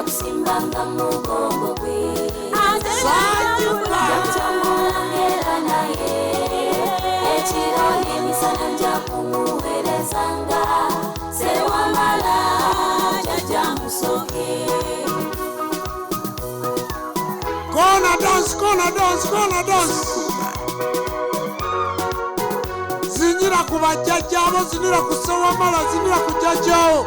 Nja kusimbanga mu mugongo gwe. Sanyuka. Nja kutambulanga era naye. Ekiro n'emisana nja kumuweerezanga. Ssewamala jjajja Musoke. Corner dance, corner dance, corner dance. Zinyira ku bajjajjaabo, zinira ku Ssewamala, zinira ku jjajjaawo.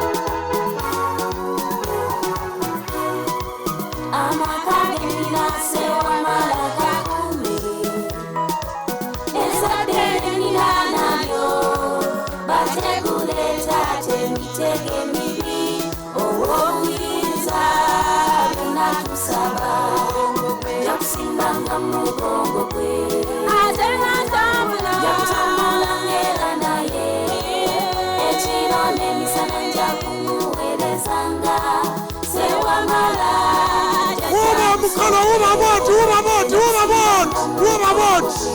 Amaka ge nnina Ssewamala gakuume. Ezzadde lye nnina nalyo bategule taata emitego emibi ow'obuyinza byonna tusaba. Nja kusimbanga mu mugongo gwe. Ate nga ntambula. Nja kutambulanga era naye. Ekiro n'emisana nja kumuweerezanga. Ssewamala Wuba omukono, wuba bw'oti, wuba bw'oti, wuba bw'oti, wuba bw'oti.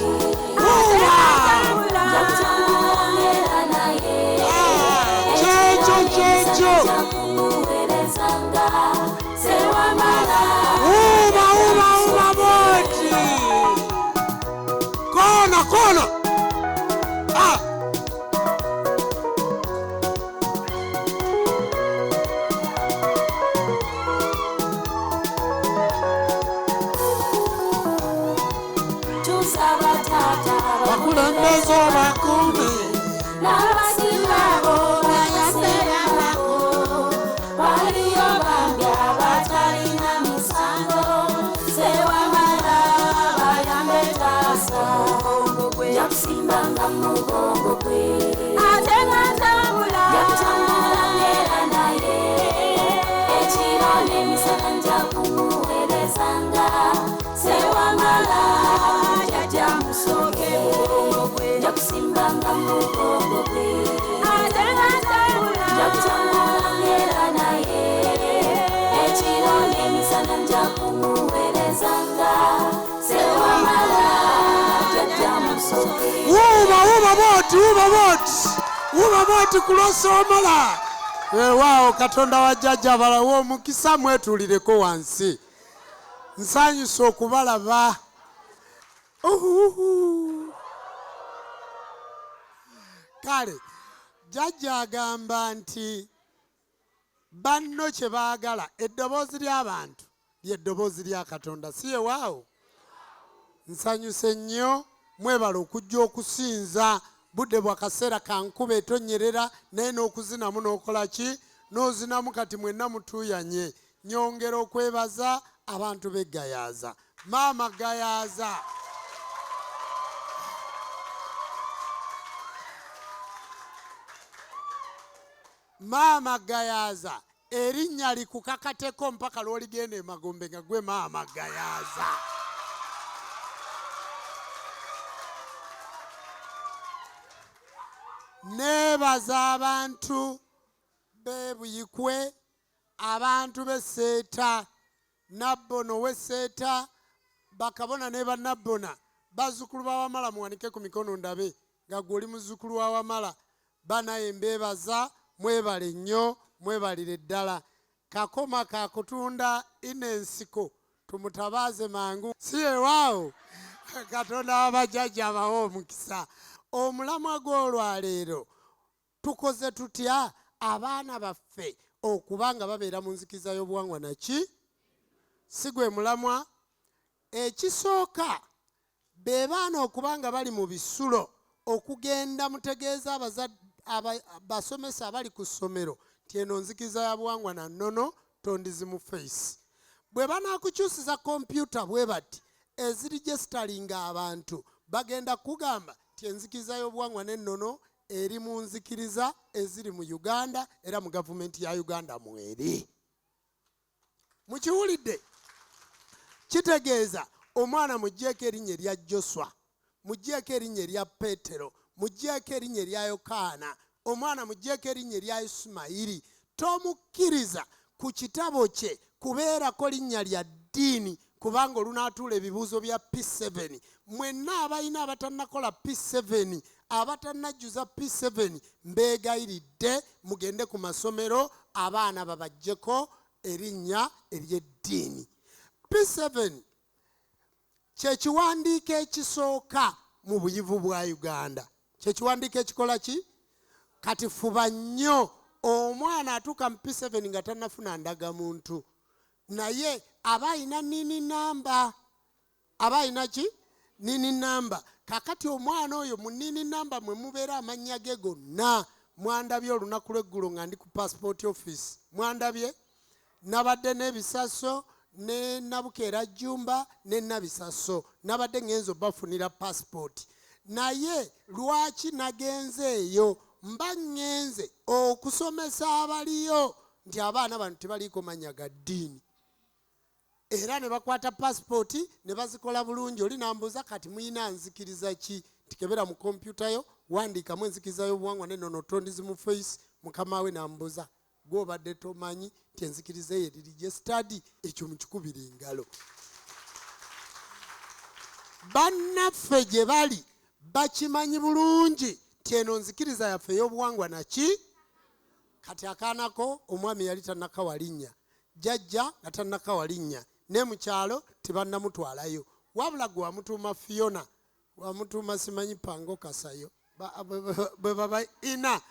Wuba. Nja kutambulanga era naye. Ah, kyekyo, kyekyo. Nja kumuweerezanga. Ssewamala Wuba, wuba, wuba bw'oti. Kona, kona. Ah. Tusaba taata Bakulembeze obakuume. N'abasimaabo bayaseerabako. Waliyo bambi abatalina misango. Ssewamala bayambe taasa. Nja kusimbanga mu mugongo gwe. Ate nga ntambula. Nja kutambulanga era naye. Ekiro n'emisana nja kumuweerezanga. Ssewamala jjajja Musoke. Nja kusimbanga mu mugongo gwe. Ate nga ntambula. Nja kutambulanga era naye. Ekiro n'emisana nja kumuweerezanga. Ssewamala jjajja Musoke. Wuba, wuba bw'oti, wuba bw'oti. Wuba bw'oti ku lwa Ssewamala. Weewaawo Katonda wa jjajja balawe omukisa mwetuulireko wansi. Nsanyuse okubalaba. Uhuhu. Kale jjajja agamba nti banno kye baagala eddoboozi ly'abantu ly'eddoboozi lya Katonda, si ye waawo? Nsanyuse nnyo, mwebale okujja okusinza. Budde bwa kaseera ka nkuba etonyerera, naye n'okuzinamu n'okola ki? N'ozinamu kati mwenna mutuuyanye. Nyongera okwebaza abantu b'e Gayaza. Maama Gayaza. Maama Gayaza, erinnya likukakateko mpaka lw'oligenda emagombe nga gwe Maama Gayaza. Neebaza abantu b'e Buyikwe, abantu b'e Sseeta, Nabbono w'e Sseeta, bakabona ne bannabbona, bazzukulu ba Wamala muwanike ku mikono ndabe nga ggwe oli muzzukulu wa Wamala. Banaye mbeebaza, mwebale nnyo, mwebalire ddala. Kakoma kakutunda ina ensiko, tumutabaaze mangu. Si yeewaawo, Katonda w'abajjajja abawe omukisa. Omulamwa gw'olwaleero tukoze tutya abaana baffe okuba nga babeera mu nzikiriza y'obuwangwa naki? Si gwe mulamwa. Ekisooka be baana okuba nga bali mu bisulo okugenda mutegeeza basomesa abali ku ssomero nti eno nzikiriza ya buwangwa na nnono tondizi mu face. Bwe banaakukyusiza kompyuta bwe bati eziregisitalinga abantu bagenda kugamba nti enzikiriza y'obuwangwa n'ennono eri mu nzikiriza eziri mu Uganda era mu gavumenti ya Uganda mweri. Mukiwulidde? Kitegeeza omwana muggyeko erinnya erya Joshua, muggyeko erinnya erya Petero, muggyeko erinnya erya Yokaana, omwana muggyeko erinnya erya Isimayiri. Tomukkiriza ku kitabo kye kubeerako linnya lya ddiini kubanga olunaatuula ebibuuzo bya P7. Mwenna abalina abatannakola P7, abatannajjuza P7, mbeegayiridde mugende ku masomero abaana babaggyeko Erinnya ery'eddiini. P7 kye kiwandiiko ekisooka mu buyivu bwa Uganda. Kye kiwandiiko ekikola ki? Kati fuba nnyo omwana atuuka mu P7 nga tannafuna ndagamuntu, naye aba alina NIN number. Aba alina ki? NIN number. Kakati omwana oyo mu NIN number mwe mubeera amannya ge gonna. Mwandabye olunaku lw'eggulo nga ndi ku passport office, mwandabye nabadde n'ebisaso ne Nabukeera Jjumba ne Nabisaso, nabadde ngenze obafunira passport. Naye lwaki nagenze eyo? Mba ŋŋenze okusomesa abaliyo nti abaana bano tebaliiko mannya ga ddiini, era ne bakwata passport ne bazikola bulungi. Oli nambuuza, kati muyina nzikiriza ki? Nti kebera mu kompyuta yo, wandiikamu enzikiriza y'obuwangwa n'ennono tondizi mu face. Mukama we nambuuza, gw'obadde tomanyi nti enzikiriza eyo eri registered? Ekyo mukikubira engalo. Bannaffe gye bali bakimanyi bulungi nti eno nzikiriza yaffe ey'obuwangwa. Naki kati akaanako omwami yali tannakawa linnya, jjajja nga tannakawa linnya, ne mu kyalo tebannamutwalayo, wabula gwe wamutuuma Fiona, wamutuuma simanyi Pango Kasayo, bwe baba ina,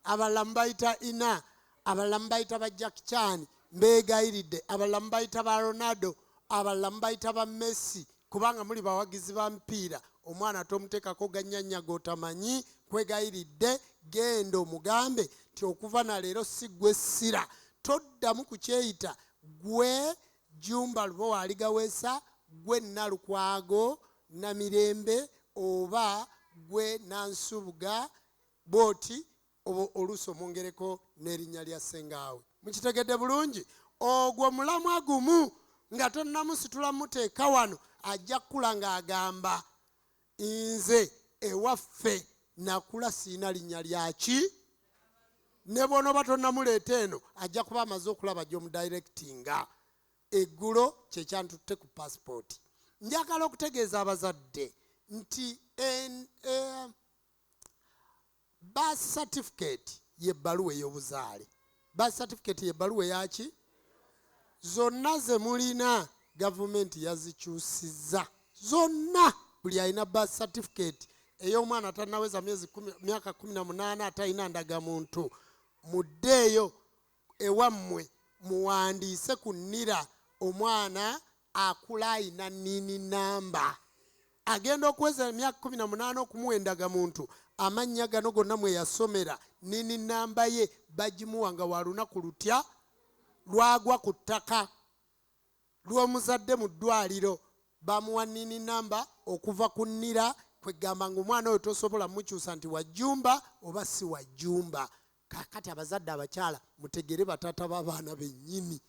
abalala mubayita ina, abalala mubayita ba Jack Chan, mbeegayiridde, abalala mubayita ba Ronaldo, abalala mubayita ba Messi, kubanga muli bawagizi ba mpiira. Omwana tomuteekako ganyanya g'otamanyi. Kwegayiridde, genda omugambe nti okuva na leero si gwe ssira, toddamu kukyeyita gwe Jumba Lubowa Aligaweesa, gwe Nalukwago Namirembe, oba gwe Nansubuga bwoti, oba oluusi omwongereko n'erinnya lya ssengaawe. Mukitegedde bulungi? Ogwo mulamwa gumu nga tonnamusitula muteeka wano, ajja kukula ng'agamba, nze ewaffe nakula siina linnya lyaki. Ne bw'onooba tonnamuleeta eno, ajja kuba amaze okulaba gy'omudirectinga. Eggulo kyekyantutte ku passport. Njagala okutegeeza abazadde nti birth certificate y'ebbaluwa ey'obuzaale. Birth certificate y'ebbaluwa eyaki? Zonna ze mulina gavumenti yazikyusizza zonna. Buli alina birth certificate ey'omwana tannaweza myezi myaka 18, atalina ndagamuntu, muddeeyo ewammwe muwandiise ku NIRA. Omwana akula ayina NIN number, agenda okuweza emyaka 18 okumuwa endagamuntu, amannya gano gonna mwe yasomera, NIN number ye bagimuwa nga wa lunaku lutya lwagwa ku ttaka lw'omuzadde mu ddwaliro, bamuwa NIN number okuva ku NIRA. Kwegamba nga omwana oyo tosobola mukyusa nti wajjumba oba si wajjumba. Kakati abazadde abakyala mutegere bataata b'abaana bennyini,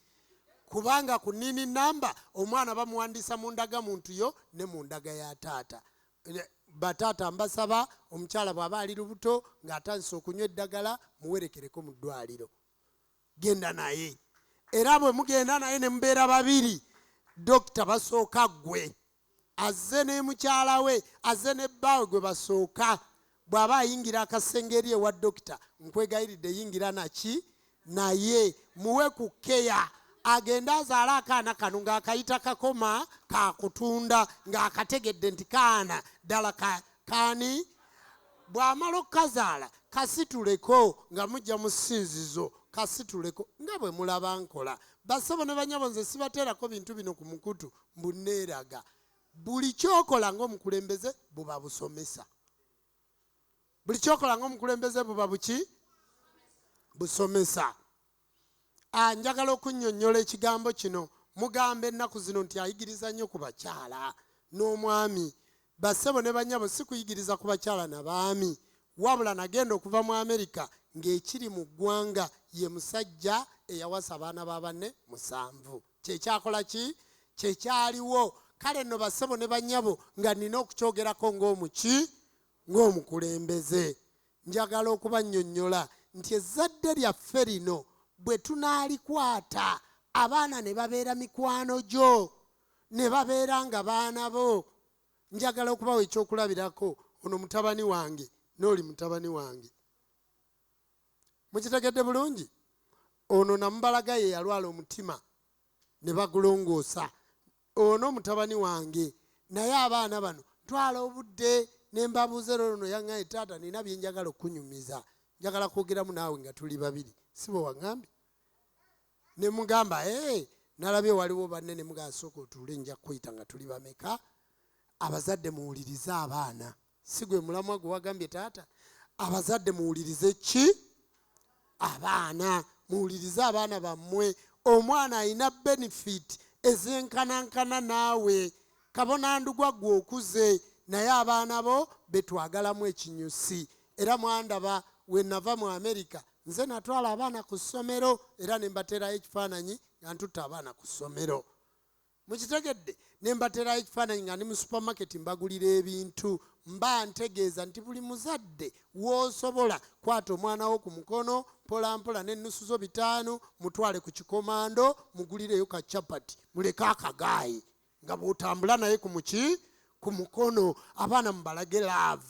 kubanga ku NIN number omwana bamuwandiisa mu ndagamuntu yo ne mu ndaga ya taata. Bataata mbasaba, omukyala bw'aba ali lubuto ng'atandise okunywa eddagala, muwerekereko mu ddwaliro, genda naye. Era bwe mugenda naye ne mubeera babiri, dokita basooka ggwe azze ne mukyala we, azze ne bbaawe gwe basooka. Bw'aba ayingira akasenge eri ewa dokita, nkwegayiridde yingira naki naye, muwe ku keya, agende azaale akaana kano ng'akayita kakoma kakutunda, ng'akategedde nti kaana ddala kaani. Bw'amala okukazaala, kasituleko nga mujja mu ssinzizo, kasituleko nga bwe mulaba nkola. Bassebo ne banyabo, nze sibateerako bintu bino ku mukutu mbu neeraga. Buli kyokola ng'omukulembeze buba busomesa. Buli kyokola ng'omukulembeze buba buki? Busomesa. Njagala okunnyonnyola ekigambo kino. Mugamba ennaku zino nti ayigiriza nnyo ku bakyala n'omwami. Bassebo ne bannyabo, si kuyigiriza ku bakyala na baami, wabula nagenda okuva mu Amerika ng'ekiri mu ggwanga ye musajja eyawasa abaana ba banne 7. Kyekyakola ki? Kyekyaliwo. Kale nno bassebo ne bannyabo, nga nnina okukyogerako ng'omuki, ng'omukulembeze, njagala okubannyonnyola nti ezzadde lyaffe lino bwe tunaalikwata, abaana ne babeera mikwano gyo, ne babeera nga baana bo. Njagala okubawa ekyokulabirako. Ono mutabani wange n'oli mutabani wange. Mukitegedde bulungi? Ono namubalaga ye yalwala omutima. Ne bagulongoosa. Ono mutabani wange, naye abaana bano ntwala obudde ne mbabuuza. Era ono yaŋŋambye, "Taata, nina bye njagala okunyumiza, njagala kwogeramu naawe nga tuli babiri." Si bwe waŋŋambye? Ne mugamba, "Ee, nalabye waliwo banne." Ne mugamba, "Sooka otuule, nja kuyita nga tuli bameka." Abazadde muwulirize abaana. Si gwe mulamwa gwe wagambye, taata? Abazadde muwulirize ki? Abaana. Muwulirize abaana bammwe. Omwana alina benefit ezenkanankana naawe. Kabona ndugwa gwe okuze, naye abaana bo betwagalamu ekinyusi. Era mwandaba we nava mu Amerika, nze natwala abaana ku ssomero, era ne mbateerayo ekifaananyi nga ntutta abaana ku ssomero. Mukitegedde? Ne mbateerayo ekifaananyi nga ndi mu supermarket mbagulira ebintu. Mba ntegeeza nti buli muzadde w'osobola, kwata omwana wo ku mukono mpolampola n'ennusu zo 500, mutwale ku kikomando, mugulireyo ka capati, muleke akagaayi nga bw'otambula naye ku muki ku mukono. Abaana mubalage love.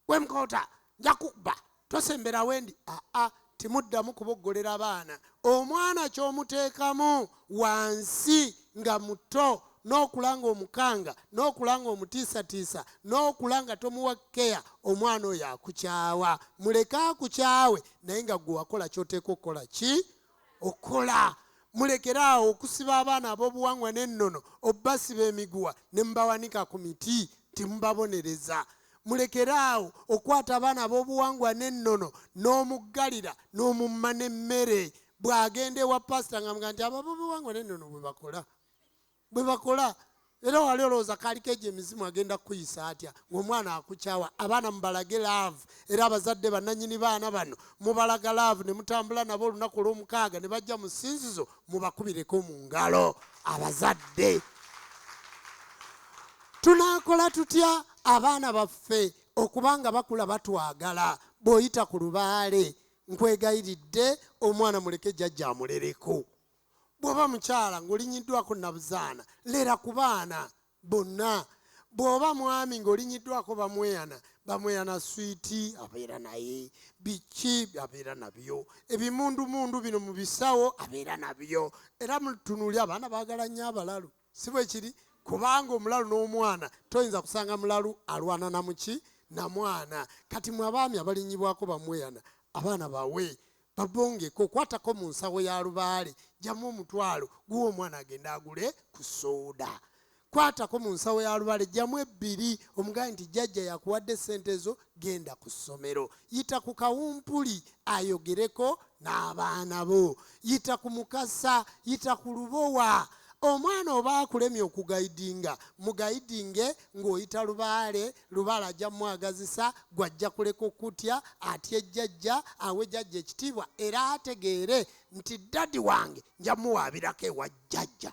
Wemukoota nja kukuba, tosembera wendi. Aa, timuddamu kuboggolera baana. Omwana ky'omuteekamu wansi nga muto, n'okula nga omukanga, n'okula nga omutiisatiisa, n'okula nga tomuwa keya, omwana oyo akukyawa. Muleke akukyawe, naye nga gwe wakola ky'oteeka okukola ki okola. Mulekeraawo okusiba abaana ab'obuwangwa n'ennono, obbasiba emiguwa ne mubawanika ku miti, timubabonereza. Mulekeraawo okwata abaana ab'obuwangwa n'ennono n'omuggalira n'omumma n'emmere. Bw'agenda ewa pasita nga muga nti abo ab'obuwangwa n'ennono bwe bakola, bwe bakola. Era wali olowooza kaaliko egyo emizimu agenda kukuyisa atya ng'omwana akukyawa? Abaana mubalage love. Era abazadde bannannyini baana bano, mubalaga love ne mutambula nabo olunaku olw'omukaaga ne bajja mu ssinzizo, mubakubireko mu ngalo. Abazadde, tunaakola tutya abaana baffe okubanga bakula batwagala? Bw'oyita ku lubaale, nkwegayiridde, omwana muleke jjajja amulereko. Bw'oba mukyala ng'olinyiddwako nabuzaana, lera ku baana bonna. Bw'oba mwami ng'olinyiddwako bamweyana, bamweyana swiiti abeera naye, biki abeera nabyo, ebimundumundu bino mu bisawo abeera nabyo. Era mutunuuli, abaana baagala nnyo abalalu, si bwe kiri? Kubanga omulalu n'omwana, toyinza kusanga mulalu alwana na muki na mwana. Kati mwe abaami abalinyibwako bamweyana, abaana bawe babongeko. Kwatako mu nsawo ya lubaale, jjamu 1000, guwa omwana agende agule ku sooda. Kwatako mu nsawo ya lubaale, jjamu 2, omugambe nti jjajja yakuwadde sente ezo, genda ku ssomero. Yita ku kawumpuli ayogereko n'abaana bo, yita ku mukasa, yita ku lubowa. Omwana oba akulemye okuguidinga, muguidinge ng'oyita lubaale. Lubaale ajja mumwagazisa, gwajja kuleka okutya, atye jjajja, awe jjajja ekitiibwa, era ategeere nti daddy wange nja muwaabirako ewa jjajja.